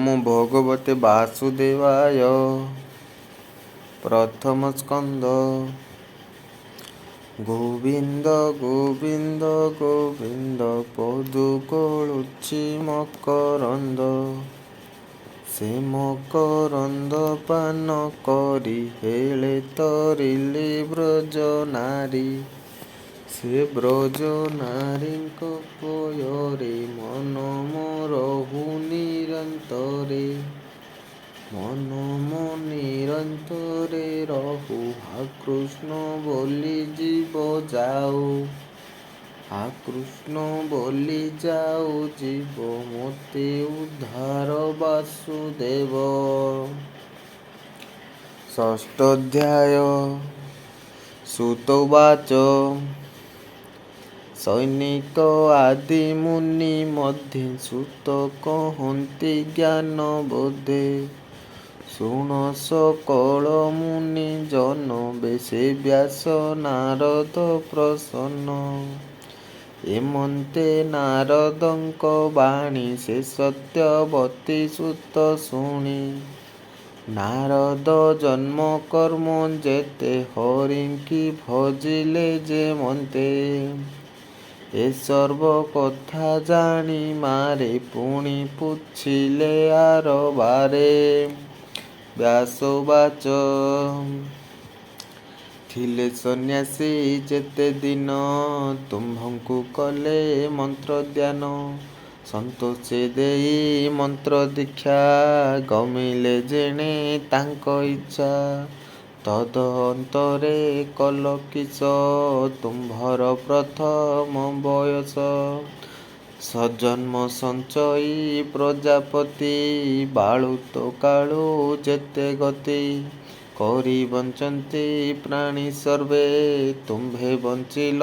ନମୋ ଭଗବତେ ବାସୁଦେବାୟ। ପ୍ରଥମ ସ୍କନ୍ଦ। ଗୋବିନ୍ଦ ଗୋବିନ୍ଦ ଗୋବିନ୍ଦ ପଦୁ ଗଳୁଛି ମକରନ୍ଦ, ସେ ମକରନ୍ଦ ପାନ କରି ହେଳେ ତରିଲି ବ୍ରଜ ନାରୀ। ସେ ବ୍ରଜ ନାରୀଙ୍କ ପୟରେ ମନ ମୋ ରହୁ ନିରନ୍ତରେ, ମନ ମୋ ନିରନ୍ତରେ ରହୁ। ହା କୃଷ୍ଣ ବୋଲି ଜୀବ ଯାଉ, ହା କୃଷ୍ଣ ବୋଲି ଯାଉ ଜୀବ, ମୋତେ ଉଦ୍ଧାର ବାସୁଦେବ। ଷଷ୍ଠୋଧ୍ୟାୟ। ସୁତବାଚ। ସୈନିକ ଆଦି ମୁନି ମଧ୍ୟେ ସୁତ କହନ୍ତି ଜ୍ଞାନ ବୋଧେ। ଶୁଣ ସକଳ ମୁନି ଜନ, ବେଶେ ବ୍ୟାସ ନାରଦ ପ୍ରସନ୍ନ। ଏମନ୍ତେ ନାରଦଙ୍କ ବାଣୀ ସେ ସତ୍ୟବତୀ ସୁତ ଶୁଣି। ନାରଦ ଜନ୍ମ କର୍ମ ଯେତେ, ହରିଙ୍କି ଭଜିଲେ ଯେମନ୍ତେ। ଏ ସର୍ବ କଥା ଜାଣି ମାରେ ପୁଣି ପୁଚ୍ଛିଲେ ଆରବାରେ। ବ୍ୟାସୋବାଚ। ଥିଲେ ସନ୍ନ୍ୟାସୀ ଯେତେ ଦିନ, ତୁମ୍ଭଙ୍କୁ କଲେ ମନ୍ତ୍ରଦାନ। ସନ୍ତୋଷେ ଦେଇ ମନ୍ତ୍ର ଦୀକ୍ଷା, ଗମିଲେ ଯେଣେ ତାଙ୍କ ଇଚ୍ଛା। ତଦ ଅନ୍ତରେ କଲ କିସ, ତୁମ୍ଭର ପ୍ରଥମ ବୟସ। ସଜନ୍ମ ସଞ୍ଚଇ ପ୍ରଜାପତି, ବାଳୁତ କାଳୁ ଯେତେ ଗତି। କରି ବଞ୍ଚନ୍ତି ପ୍ରାଣୀ ସର୍ବେ, ତୁମ୍ଭେ ବଞ୍ଚିଲ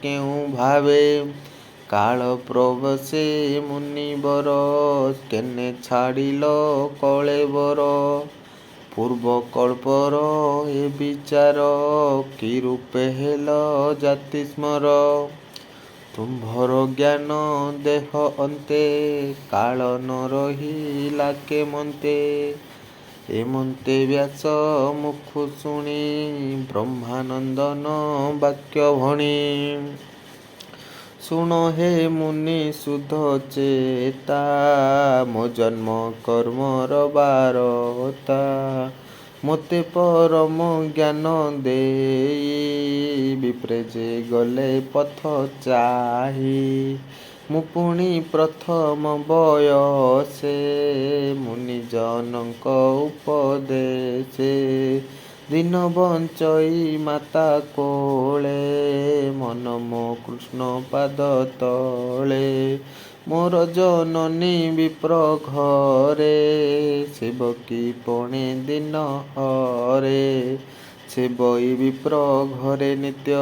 କେଉଁ ଭାବେ? କାଳ ପ୍ରବେଶେ ମୁନିବର, କେନେ ଛାଡ଼ିଲ କଳେବର? ପୂର୍ବକଳ୍ପର ଏ ବିଚାର, କି ରୂପେ ହେଲ ଜାତିସ୍ମର? ତୁମ୍ଭର ଜ୍ଞାନ ଦେହ ଅନ୍ତେ, କାଳ ନ ରହିଲା କେମନ୍ତେ? ଏମନ୍ତେ ବ୍ୟାସ ମୁଖୁ ଶୁଣି ବ୍ରହ୍ମାନନ୍ଦନ ବାକ୍ୟ ଭଣି। ଶୁଣ ହେ ମୁନି ଶୁଦ୍ଧ ଚେତା, ମୋ ଜନ୍ମ କର୍ମର ବାରତା। ମୋତେ ପରମ ଜ୍ଞାନ ଦେଇ ବିପ୍ରେ ଯେ ଗଲେ ପଥ ଚାହିଁ। ମୁଁ ପୁଣି ପ୍ରଥମ ବୟସେ ମୁନିଜନଙ୍କ ଉପଦେଶେ। ଦିନ ବଞ୍ଚଇ ମାତା କୋଳେ, ମନ ମୋ କୃଷ୍ଣ ପାଦ ତଳେ। ମୋର ଜନନୀ ବିପ୍ର ଘରେ, ସେବକୀ ପଣେ ଦିନ ହରେ। ସେବଇ ବିପ୍ର ଘରେ ନିତ୍ୟ,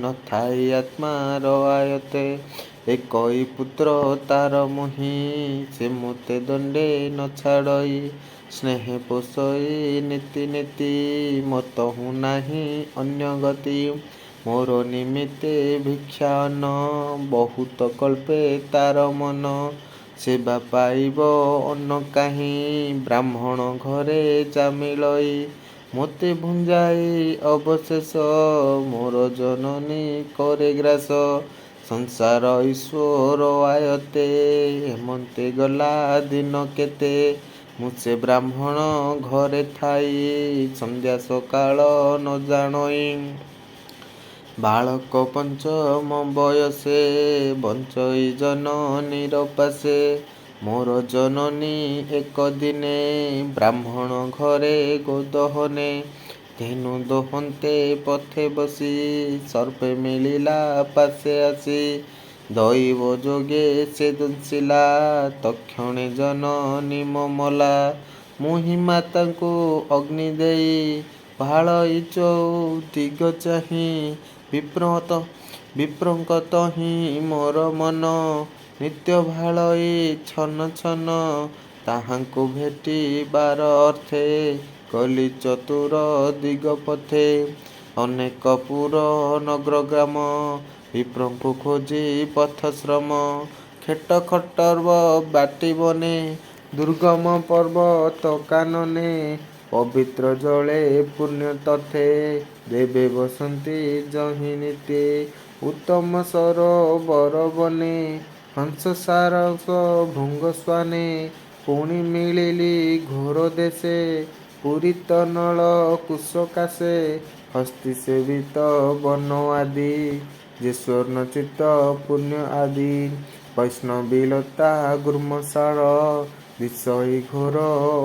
ନଥାଇ ଆତ୍ମାର ଆୟତେ। ଏକଇ ପୁତ୍ର ତାର ମୁହିଁ, ସେ ମୋତେ ଦଣ୍ଡେ ନ ଛାଡ଼ଇ। ସ୍ନେହେ ପୋଷଇ ନିତି ନିତି, ମୋ ତହୁଁ ନାହିଁ ଅନ୍ୟ ଗତି। ମୋର ନିମିତ୍ତେ ଭିକ୍ଷା ଅନ୍ନ, ବହୁତ କଳ୍ପେ ତାର ମନ। ସେବା ପାଇବ ଅନ୍ନ କାହିଁ, ବ୍ରାହ୍ମଣ ଘରେ ଯା ମିଳଇ। ମୋତେ ଭୁଞ୍ଜାଇ ଅବଶେଷ, ମୋର ଜନନୀ କରେ ଗ୍ରାସ। ସଂସାର ଈଶ୍ୱର ଆୟତ୍ତେ, ଏମନ୍ତେ ଗଲା ଦିନ କେତେ। ମୁଁ ସେ ବ୍ରାହ୍ମଣ ଘରେ ଥାଇ, ସନ୍ଧ୍ୟା ସକାଳ ନ ଜାଣଇ। ବାଳକ ପଞ୍ଚମ ବୟସେ, ବଞ୍ଚଇ ଜନନୀର ପାଶେ। ମୋର ଜନନୀ ଏକ ଦିନେ, ବ୍ରାହ୍ମଣ ଘରେ ଗୋଦୋହନେ। ଧେନୁ ଦୋହନ୍ତେ ପଥେ ବସି, ସର୍ପେ ମିଳିଲା ପାଶେ ଆସି। ଦଇବ ଯୋଗେ ସେ ଦଂଶିଲା, ତକ୍ଷଣେ ଜନନୀ ମୋ ମଲା। ମୁହିଁ ମାତାଙ୍କୁ ଅଗ୍ନି ଦେଇ, ଭାଳଇ ଚଉଦିଗ ଚାହିଁ। ବିପ୍ରଙ୍କ ତହିଁ ମୋର ମନ, ନିତ୍ୟ ଭାଳଇ ଛନ ଛନ। ତାହାଙ୍କୁ ଭେଟିବାର ଅର୍ଥେ, ଗଲି ଚତୁର ଦିଗ ପଥେ। ଅନେକ ପୁର ନଗ୍ର ଗ୍ରାମ, ବିପ୍ରଙ୍କୁ ଖୋଜି ପଥଶ୍ରମ। ଖେଟ ଖଟର୍ବ ବାଟି ବନେ, ଦୁର୍ଗମ ପର୍ବତ କାନନେ, ପବିତ୍ର ଜଳେ ପୁଣ୍ୟ ତଥେ, ଦେବେ ବସନ୍ତି ଯହିଁ ନିତ୍ୟେ। ଉତ୍ତମ ସରୋବର ବନେ, ହଂସ ସାରସ ଭୃଙ୍ଗ ସ୍ୱାନେ, ପୁଣି ମିଳିଲି ଘୋର ଦେଶେ, ପୂରିତ ନଳ କୁଶ କାଶେ। ହସ୍ତୀ ସେବିତ ବନ ଆଦି, ଯେ ସ୍ୱର୍ଣ୍ଣଚିତ ପୁଣ୍ୟ ଆଦି, ବୈଷ୍ଣବୀଲତା ଗୁଳ୍ମଶାଳ, ଦିଶଇ ଘୋର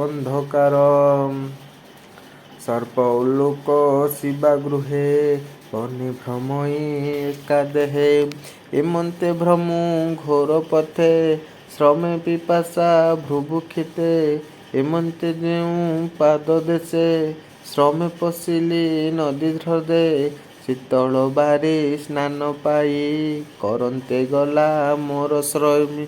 ଅନ୍ଧକାର। ସର୍ପ ଉଲୂକ ଶିବା ଗୃହେ, ବନେ ଭ୍ରମଇ ଏକା ଦେହେ। ଏମନ୍ତେ ଭ୍ରମୁ ଘୋର ପଥେ, ଶ୍ରମେ ପିପାସା ବୁଭୁକ୍ଷିତେ। ଏମନ୍ତେ ଯେଉଁ ପାଦ ଦେଶେ, ଶ୍ରମେ ପଶିଲି ନଦୀ ହ୍ରଦେ। ଶୀତଳ ବାରି ସ୍ନାନ ପାଇ, କରନ୍ତେ ଗଲା ମୋର ଶ୍ରମ,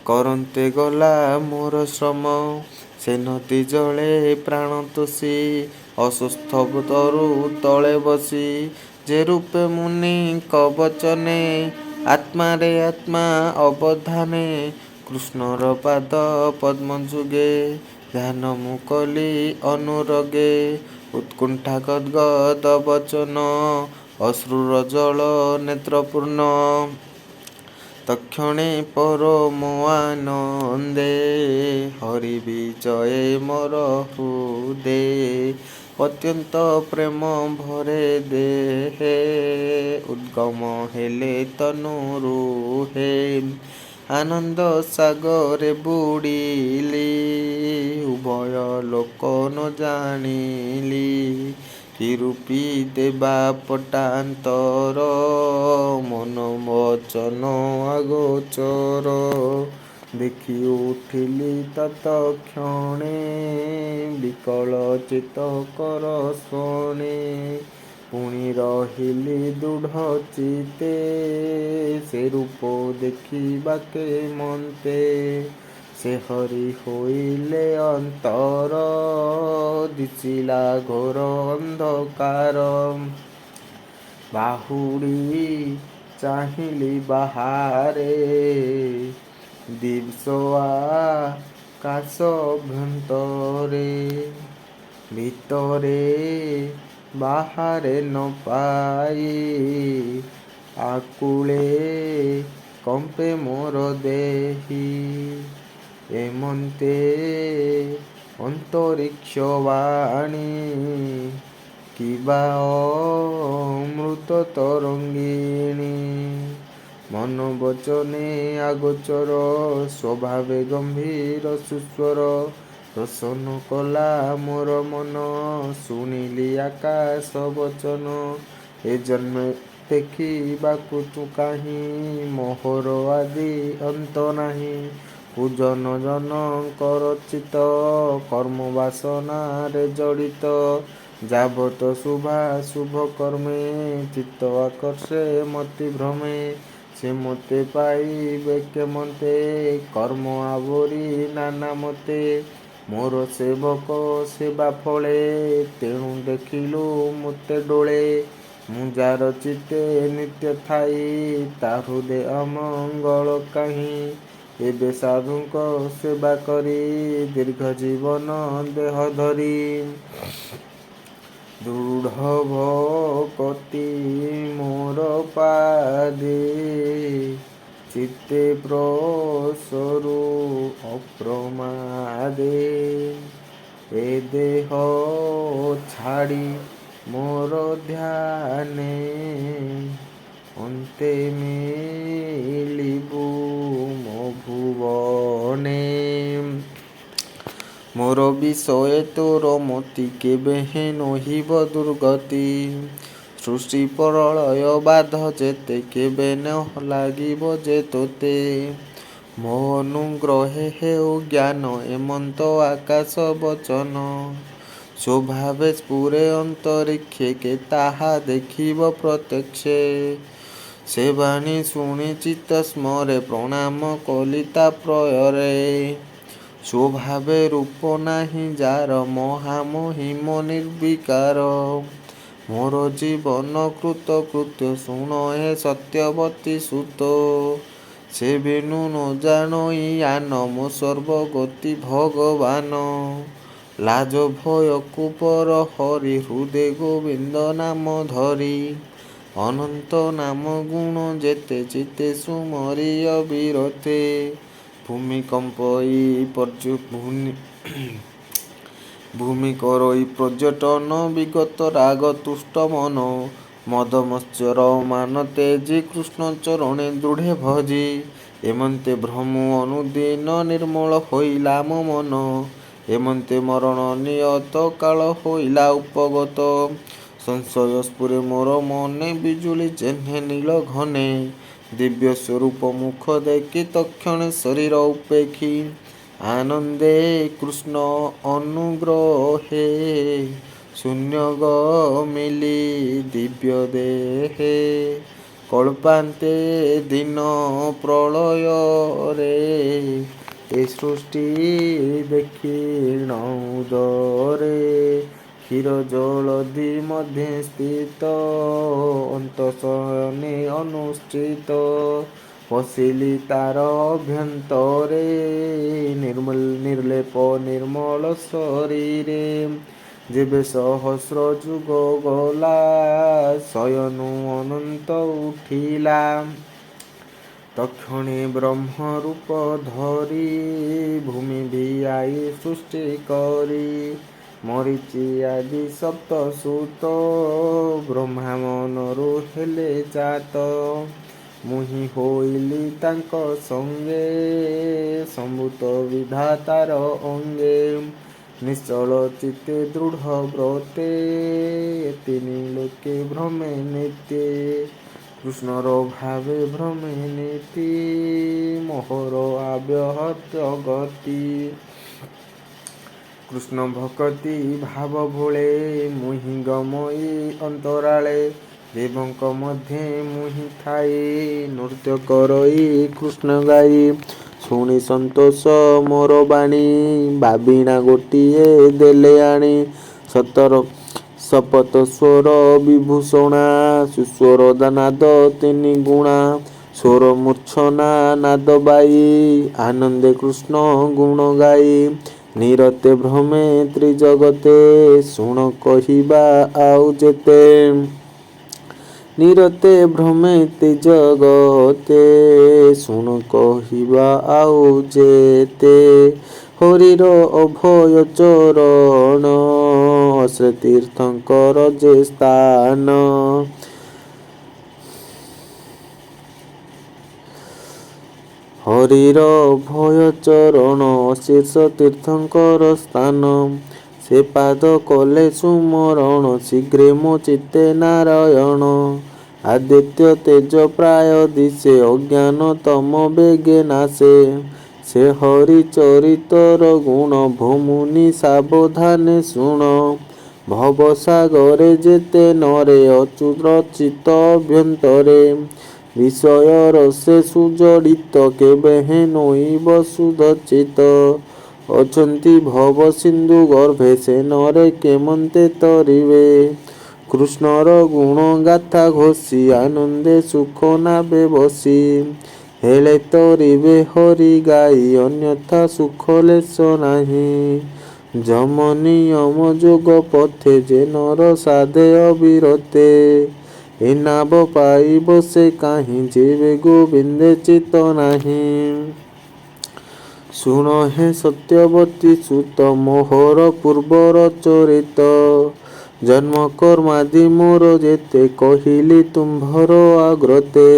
କରନ୍ତେ ଗଲା ମୋର ଶ୍ରମ। ସେ ନଦୀ ଜଳେ ପ୍ରାଣ ତୋଷି, ଅଶ୍ୱତ୍ଥ ତରୁ ତଳେ ବସି। ଯେ ରୂପେ ମୁନିଙ୍କ ବଚନେ, ଆତ୍ମାରେ ଆତ୍ମା ଅବଧାନେ, କୃଷ୍ଣର ପାଦ ପଦ୍ମ ଯୁଗେ ଧ୍ୟାନ ମୁଁ କଲି ଅନୁରଗେ। ଉତ୍କଣ୍ଠା ଗଦ୍‌ଗଦ ବଚନ, ଅଶ୍ରୁର ଜଳ ନେତ୍ରପୂର୍ଣ୍ଣ। ତକ୍ଷଣେ ପରମ ଆନନ୍ଦେ, ହରି ବିଜୟେ ମୋର ହୃଦେ। ଅତ୍ୟନ୍ତ ପ୍ରେମ ଭରେ ଦେହେ, ଉଦ୍ଗମ ହେଲେ ତନୁ ରୁହେ। ଆନନ୍ଦ ସାଗରେ ବୁଡ଼ିଲି, ଉଭୟ ଲୋକ ନ ଜାଣିଲି। କି ରୂପୀ ଦେବା ପଟାନ୍ତର, ମନ ବଚନ ଅଗୋଚର। ଦେଖି ଉଠିଲି ତତକ୍ଷଣେ, ବିକଳ ଚିତ୍ତ କର ସ୍ୱନେ। ପୁଣି ରହିଲି ଦୃଢ଼ ଚିତ୍ତେ, ସେ ରୂପ ଦେଖିବାକେ ମନ୍ତେ। ସେ ହରି ହୋଇଲେ ଅନ୍ତର, ଦିଶିଲା ଘୋର ଅନ୍ଧକାର। ବାହୁଡ଼ି ଚାହିଁଲି ବାହାରେ, ଦିବସ ଆକାଶ ଅଭ୍ୟନ୍ତରେ। ଭିତରେ ବାହାରେ ନ ପାଇ, ଆକୁଳେ କମ୍ପେ ମୋର ଦେହି। ଏମନ୍ତେ ଅନ୍ତରୀକ୍ଷ ବାଣୀ, କିବା ଅମୃତ ତରଙ୍ଗିଣୀ। ମନ ବଚନେ ଅଗୋଚର, ସ୍ୱଭାବେ ଗମ୍ଭୀର ସୁସ୍ୱର। ପ୍ରସନ୍ନ କଲା ମୋର ମନ, ଶୁଣିଲି ଆକାଶ ବଚନ। ଏ ଜନ୍ମେ ଦେଖିବାକୁ ତୁ କାହିଁ, ମୋହର ଆଦି ଅନ୍ତ ନାହିଁ। ପୂଜନ ଜନଙ୍କ ରଚିତ, କର୍ମ ବାସନାରେ ଜଡ଼ିତ। ଯାବତ ଶୁଭାଶୁଭ କର୍ମେ, ଚିତ୍ତ ଆକର୍ଷେ ମତି ଭ୍ରମେ। ସେ ମୋତେ ପାଇବେ କେମନ୍ତେ, କର୍ମ ଆବୋରି ନାନା ମତେ। ମୋର ସେବକ ସେବା ଫଳେ, ତେଣୁ ଦେଖିଲୁ ମୋତେ ଡୋଳେ। ମୁଁ ଯାର ଚିତ୍ତେ ନିତ୍ୟ ଥାଇ, ତା ହୃଦେ ଅମଙ୍ଗଳ କାହିଁ। ଏବେ ସାଧୁଙ୍କ ସେବା କରି, ଦୀର୍ଘ ଜୀବନ ଦେହ ଧରି। ଦୃଢ଼ ଭକତି ମୋର ପାଦେ, ଚିତ୍ତେ ପ୍ରସରୁ ଅପ୍ରମାଦେ। ଏ ଦେହ ଛାଡ଼ି ମୋର ଧ୍ୟାନେ, ଅନ୍ତେ ମିଳିବୁ ମୋ ଭୁବନେ। ମୋର ବିଷୟେ ତୋର ମତି, କେବେହେଁ ନୋହିବ ଦୁର୍ଗତି। ସୃଷ୍ଟି ପ୍ରଳୟ ବାଧ ଯେତେ, କେବେ ନ ଲାଗିବ ଯେ ତୋତେ। ମୋ ଅନୁଗ୍ରହେ ହେଉ ଜ୍ଞାନ, ଏମନ୍ତ ଆକାଶ ବଚନ। ସ୍ୱଭାବେ ସ୍ଫୁରେ ଅନ୍ତରୀକ୍ଷେ, କେ ତାହା ଦେଖିବ ପ୍ରତ୍ୟକ୍ଷେ। ସେ ବାଣୀ ଶୁଣି ଚିତ୍ତ ସ୍ମରେ, ପ୍ରଣାମ କଲି ତା ପ୍ରୟରେ। ସ୍ୱଭାବେ ରୂପ ନାହିଁ ଯାର, ମହାମହିମ ନିର୍ବିକାର। ମୋର ଜୀବନ କୃତକୃତ୍ୟ, ଶୁଣ ହେ ସତ୍ୟବତୀ ସୁତ। ସେ ବିନୁ ନ ଜାଣଇ ଆନ, ମୋ ସର୍ବଗତି ଭଗବାନ। ଲାଜ ଭୟକୁ ପର ହରି, ହୃଦେ ଗୋବିନ୍ଦ ନାମ ଧରି। ଅନନ୍ତ ନାମ ଗୁଣ ଯେତେ, ଚିତ୍ତେ ସୁମରି ଅବିରତେ। ଭୂମିକମ୍ପଇ ଭୂମି କରଇ ପର୍ଯ୍ୟଟନ, ବିଗତ ରାଗ ତୁଷ୍ଟ ମନ। ମଦ ମତ୍ସର ମାନ ତେଜି, କୃଷ୍ଣ ଚରଣେ ଦୃଢ଼େ ଭଜି। ଏମନ୍ତେ ଭ୍ରମୁ ଅନୁଦିନ, ନିର୍ମଳ ହୋଇଲା ମୋ ମନ। ଏମନ୍ତେ ମରଣ ନିୟତ, କାଳ ହୋଇଲା ଉପଗତ। ସଂଶୟ ସ୍ଫୁରେ ମୋର ମନେ, ବିଜୁଳି ଯେହ୍ନେ ନୀଳ ଘନେ। ଦିବ୍ୟ ସ୍ୱରୂପ ମୁଖ ଦେଖି, ତକ୍ଷଣେ ଶରୀର ଉପେକ୍ଷି। ଆନନ୍ଦେ କୃଷ୍ଣ ଅନୁଗ୍ରହେ, ଶୂନ୍ୟ ଗମିଲି ଦିବ୍ୟ ଦେହେ। କଳ୍ପାନ୍ତେ ଦିନ ପ୍ରଳୟରେ, ଏ ସୃଷ୍ଟି ଦକ୍ଷିଣ ଉଦରେ। କ୍ଷୀର ଜଳଧି ମଧ୍ୟେ ସ୍ଥିତ, ଅନ୍ତଃଶୟନେ ଅନୁଷ୍ଠିତ। ପଶିଲି ତାର ଅଭ୍ୟନ୍ତରେ, ନିର୍ଲେପ ନିର୍ମଳ ଶରୀରେ। ଯେବେ ସହସ୍ର ଯୁଗ ଗଲା, ଶୟନୁ ଅନନ୍ତ ଉଠିଲା। ତକ୍ଷଣେ ବ୍ରହ୍ମ ରୂପ ଧରି, ଭୂମି ଭିଆଇ ସୃଷ୍ଟି କରି। ମରୀଚି ଆଦି ସପ୍ତ ସୁତ, ବ୍ରହ୍ମା ମନରୁ ହେଲେ ଜାତ। ମୁହିଁ ହୋଇଲି ତାଙ୍କ ସଙ୍ଗେ, ସମ୍ଭୂତ ବିଧାତାର ଅଙ୍ଗେ। ନିଶ୍ଚଳ ଚିତ୍ତେ ଦୃଢ଼ ବ୍ରତେ, ତିନି ଲୋକେ ଭ୍ରମେ ନିତ୍ୟେ। କୃଷ୍ଣର ଭାବେ ଭ୍ରମେ ନୀତି, ମୋହର ଅବ୍ୟାହତ ଗତି। କୃଷ୍ଣ ଭକତି ଭାବ ଭୋଳେ, ମୁହିଁ ଗମଇ ଅନ୍ତରାଳେ। ଦେବଙ୍କ ମଧ୍ୟେ ମୁହିଁ ଥାଇ, ନୃତ୍ୟ କରଇ କୃଷ୍ଣ ଗାଇ। ଶୁଣି ସନ୍ତୋଷ ମୋର ବାଣୀ, ବାବିଣା ଗୋଟିଏ ଦେଲେ ଆଣି। ସତର ସପତ ସ୍ୱର ବିଭୂଷଣା, ସୁସ୍ୱର ନାଦ ତିନି ଗୁଣା। ସ୍ୱର ମୂର୍ଚ୍ଛନା ନାଦ ବାଇ, ଆନନ୍ଦେ କୃଷ୍ଣ ଗୁଣ ଗାଇ। ନିରତେ ଭ୍ରମେ ତ୍ରିଜଗତେ, ଶୁଣ କହିବା ଆଉ ଯେତେ। ନିରତେ ଭ୍ରମେ ତ୍ରିଜଗତେ, ଶୁଣ କହିବା ଆଉ ଯେତେ। ହରିର ଅଭୟ ଚରଣ, ଶ୍ରୀ ତୀର୍ଥଙ୍କର ଯେ ସ୍ଥାନ। ହରିର ଅଭୟ ଚରଣ, ଶୀର୍ଷ ତୀର୍ଥଙ୍କର ସ୍ଥାନ। ସେ ପାଦ କଲେ ସୁମରଣ, ଶୀଘ୍ରେ ମୋ ଚିତ୍ତେ ନାରାୟଣ। ଆଦିତ୍ୟ ତେଜ ପ୍ରାୟ ଦିଶେ, ଅଜ୍ଞାନ ତମ ବେଗେ ନାଶେ। ସେ ହରି ଚରିତର ଗୁଣ, ଭୋମୁନି ସାବଧାନେ ଶୁଣ। ଭବସାଗରେ ଯେତେ ନରେ, ଅଚ୍ୟୁତ ଚିତ୍ତ ଅଭ୍ୟନ୍ତରେ। ବିଷୟ ରସେ ସୁଜଡ଼ିତ, କେବେ ହେଁ ନୋଇବ ଶୁଦ୍ଧ ଚିତ୍ତ। ଅଛନ୍ତି ଭବ ସିନ୍ଧୁ ଗର୍ଭେ, ସେ ନରେ କେମନ୍ତେ ତରିବେ। କୃଷ୍ଣର ଗୁଣ ଗାଥା ଘୋଷି, ଆନନ୍ଦେ ସୁଖ ନାବେ ବସି। ହେଳେ ତରିବେ ହରି ଗାଇ, ଅନ୍ୟଥା ସୁଖ ଲେଶ ନାହିଁ। ଯମ ନିୟମ ଯୋଗ ପଥେ, ଯେ ନର ସାଧେ ଅବିରତେ। ଏ ନାବ ପାଇବ ସେ କାହିଁ, ଯେବେ ଗୋବିନ୍ଦେ ଚିତ୍ତ ନାହିଁ। ଶୁଣ ହେ ସତ୍ୟବତୀ ସୁତ, ମୋହର ପୂର୍ବର ଚରିତ। ଜନ୍ମ କର୍ମାଦି ମୋର ଯେତେ, କହିଲି ତୁମ୍ଭର ଅଗ୍ରତେ।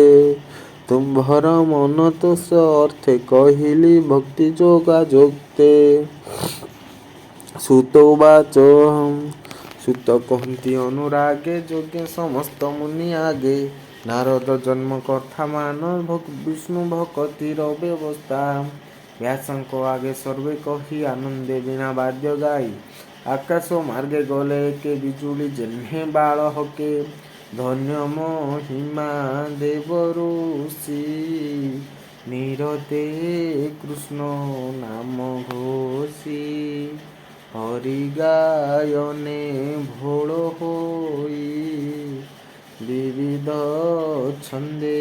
ତୁମ୍ଭର ମନ ତୋଷ ଅର୍ଥେ, କହିଲି ଭକ୍ତି ଯୋଗା ଯୁକ୍ତେ। ସୁତ ଉବାଚ, ସୁତ କହନ୍ତି ଅନୁରାଗେ, ଯୋଗ୍ୟ ସମସ୍ତ ମୁନି ଆଗେ। ନାରଦ ଜନ୍ମ କଥା ମାନ, ବିଷ୍ଣୁ ଭକତିର ବ୍ୟବସ୍ଥା। ବ୍ୟାସଙ୍କ ଆଗେ ସର୍ବେ କହି, ଆନନ୍ଦେ ବୀଣା ବାଦ୍ୟ ଗାଇ। ଆକାଶ ମାର୍ଗେ ଗଲେ ଏକେ, ବିଜୁଳି ଯେହ୍ନେ ବାଳ ହକେ। ଧନ୍ୟ ମହିମା ଦେବ ଋଷି, ନିରତେ କୃଷ୍ଣ ନାମ ଘୋଷି। ହରି ଗାୟନେ ଭୋଳ ହୋଇ, ବିବିଧ ଛନ୍ଦେ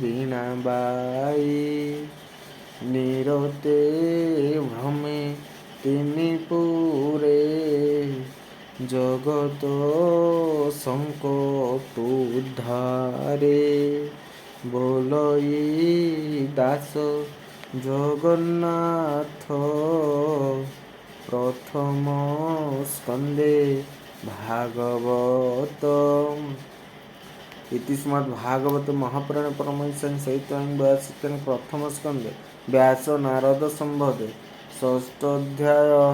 ବୀଣା ବାଇ। ନିରତେ ଭ୍ରମେ ତିନି ପୁରେ, ଜଗତ ସଙ୍କଟ ଉଦ୍ଧାରେ। ବୋଲଇ ଦାସ ଜଗନ୍ନାଥ, ପ୍ରଥମ ସ୍କନ୍ଦେ ଭାଗବତ। ଇତି ଶ୍ରୀମଦ୍ ଭାଗବତ ମହାପୁରାଣ ପରମହଂସ ସହିତ ବ୍ୟାସ ପ୍ରଥମ ସ୍କନ୍ଦେ ବ୍ୟାସ ନାରଦ ସମ୍ବନ୍ଧେ ଷଷ୍ଠ ଅଧ୍ୟାୟ।